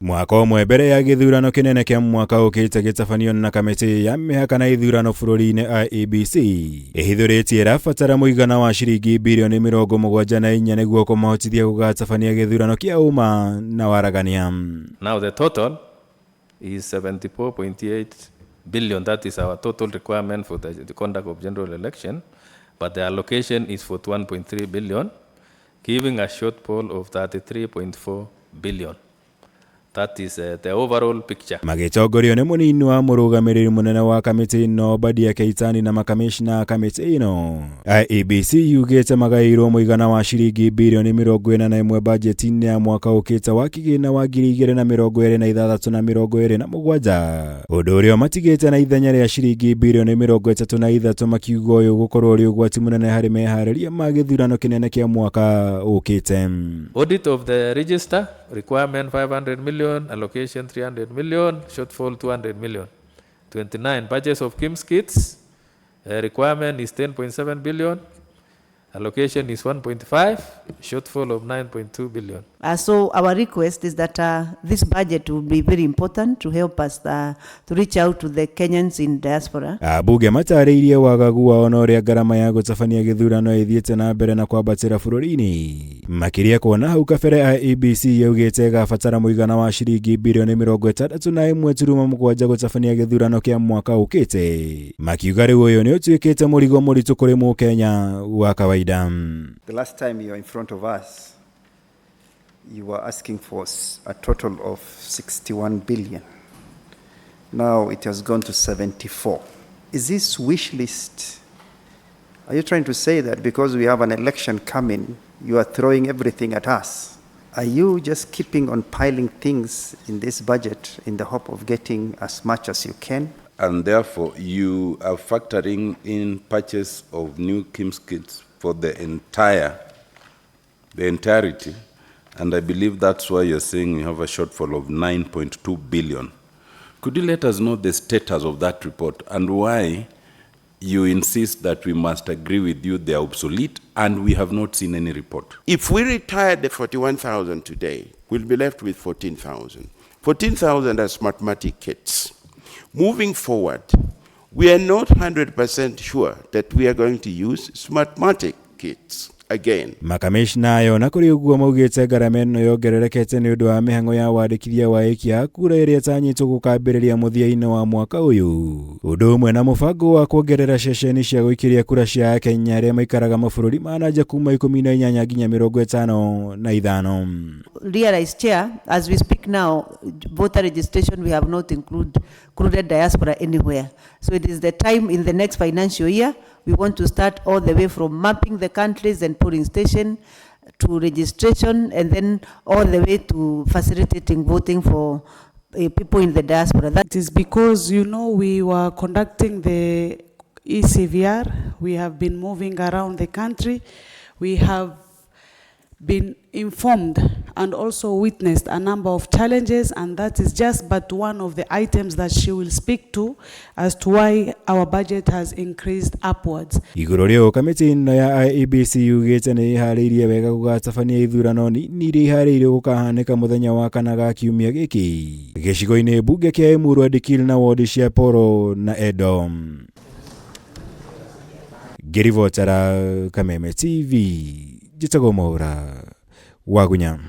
Mwaka ũmwe mbere ya gĩthurano kĩnene kĩa mwaka ũkĩte gĩtabanio na kamĩtĩ ya mĩhaka na ithurano bũrũri-inĩ IEBC ĩhithũrĩtie ĩrabatara mũigana wa ciringi birioni 74 nĩguo kũmahotithia gũgatabania gĩthurano kĩa ũma na waragania. Now the total is 74.8 billion. That is our total requirement for the conduct of general election. But the allocation is 41.3 billion, giving a shortfall of 33.4 billion. That is the overall picture. Magĩtongorio nĩ mũnini wa mũrũgamĩrĩri mũnene wa kamĩtĩ ĩno Obadia Keitani na makamĩcina a kamĩtĩ ĩno, IEBC yugĩte magaĩirwo mũigana wa ciringi birioni 41 bajeti-inĩ ya mwaka ũkĩte wa kĩgĩna wa 2026 na 27, ũndũ ũrĩa ũmatigĩte na ithenya rĩa ciringi birioni 33, makiuga ũyũ gũkorwo ũrĩ ũgwati mũnene harĩ meharĩria ma gĩthurano kĩnene kĩa mwaka ũkĩte. Audit of the register, requirement 500 million, allocation 300 million, shortfall 200 million. 29, purchase of KIMS kits, requirement is 10.7 billion, allocation is 1.5, shortfall of 9.2 billion. So our request is that this budget will be very important to help us to reach out to the Kenyans in diaspora. Ambunge matarĩirie wagagu wao na ũrĩa ngarama ya gũtabania gĩthurano ĩthiĩte na mbere na kwambatĩra bũrũri-inĩ, makĩria kuona hau kabere IEBC yaugĩte ĩgabatara mũigana wa ciringi birioni 61.7 gũtabania gĩthurano kĩa mwaka ũkĩte, makiuga rĩu ũyũ nĩ ũtuĩkĩte mũrigo mũritũ kũrĩ mũkenya wa kawaida. The last time you were in front of us, you were asking for a total of 61 billion. Now it has gone to 74. Is this wish list? Are you trying to say that because we have an election coming, you are throwing everything at us? Are you just keeping on piling things in this budget in the hope of getting as much as you can? And therefore, you are factoring in purchase of new KIMS kits for the entirety. And I believe that's why you're saying you have a shortfall of 9.2 billion. Could you let us know the status of that report and why you insist that we must agree with you they are obsolete and we have not seen any report? If we retire the 41,000 today, we'll be left with 14,000. 14,000 are Smartmatic kits. Moving forward, we are not 100% sure that we are going to use Smartmatic kits again. Makamishna ayo na kũrĩ ũguo maugĩte ngarama ĩno yongererekete nĩ ũndũ wa mĩhang'o ya wandĩkithia wa aikia a kura ĩrĩa ĩtanyĩtwo gũkambĩrĩria mũthia-inĩ wa mwaka ũyũ, ũndũ ũmwe na mũbango wa kuongerera ceceni cia gũikĩria kura cia Akenya arĩa maikaraga mabũrũri ma na nja kuma 18 nginya 55. Realize, Chair, as we speak now, voter registration, we have not included diaspora anywhere. So it is the time in the next financial year, we want to start all the way from mapping the countries and polling station to registration, and then all the way to facilitating voting for people in the diaspora. That It is because we were conducting the ECVR. We have been moving around the country. We have been informed and also witnessed a number of challenges, and that is just but one of the items that she will speak to as to why our budget has increased upwards. Igũrũ rĩa ũũ, kamĩtĩ ĩno ya IEBC yugĩte nĩ ĩharĩirie wega gũgatabania ithurano nini iria iharĩirio gũkahanĩka mũthenya wa kana ga kiumia gĩkĩ gĩcigo-inĩ mbunge kĩa Emurua Dikirr na wodi cia Poro na Edo. Ngĩribotera Kameme TV, njĩtagwo Mwaura Wagunya.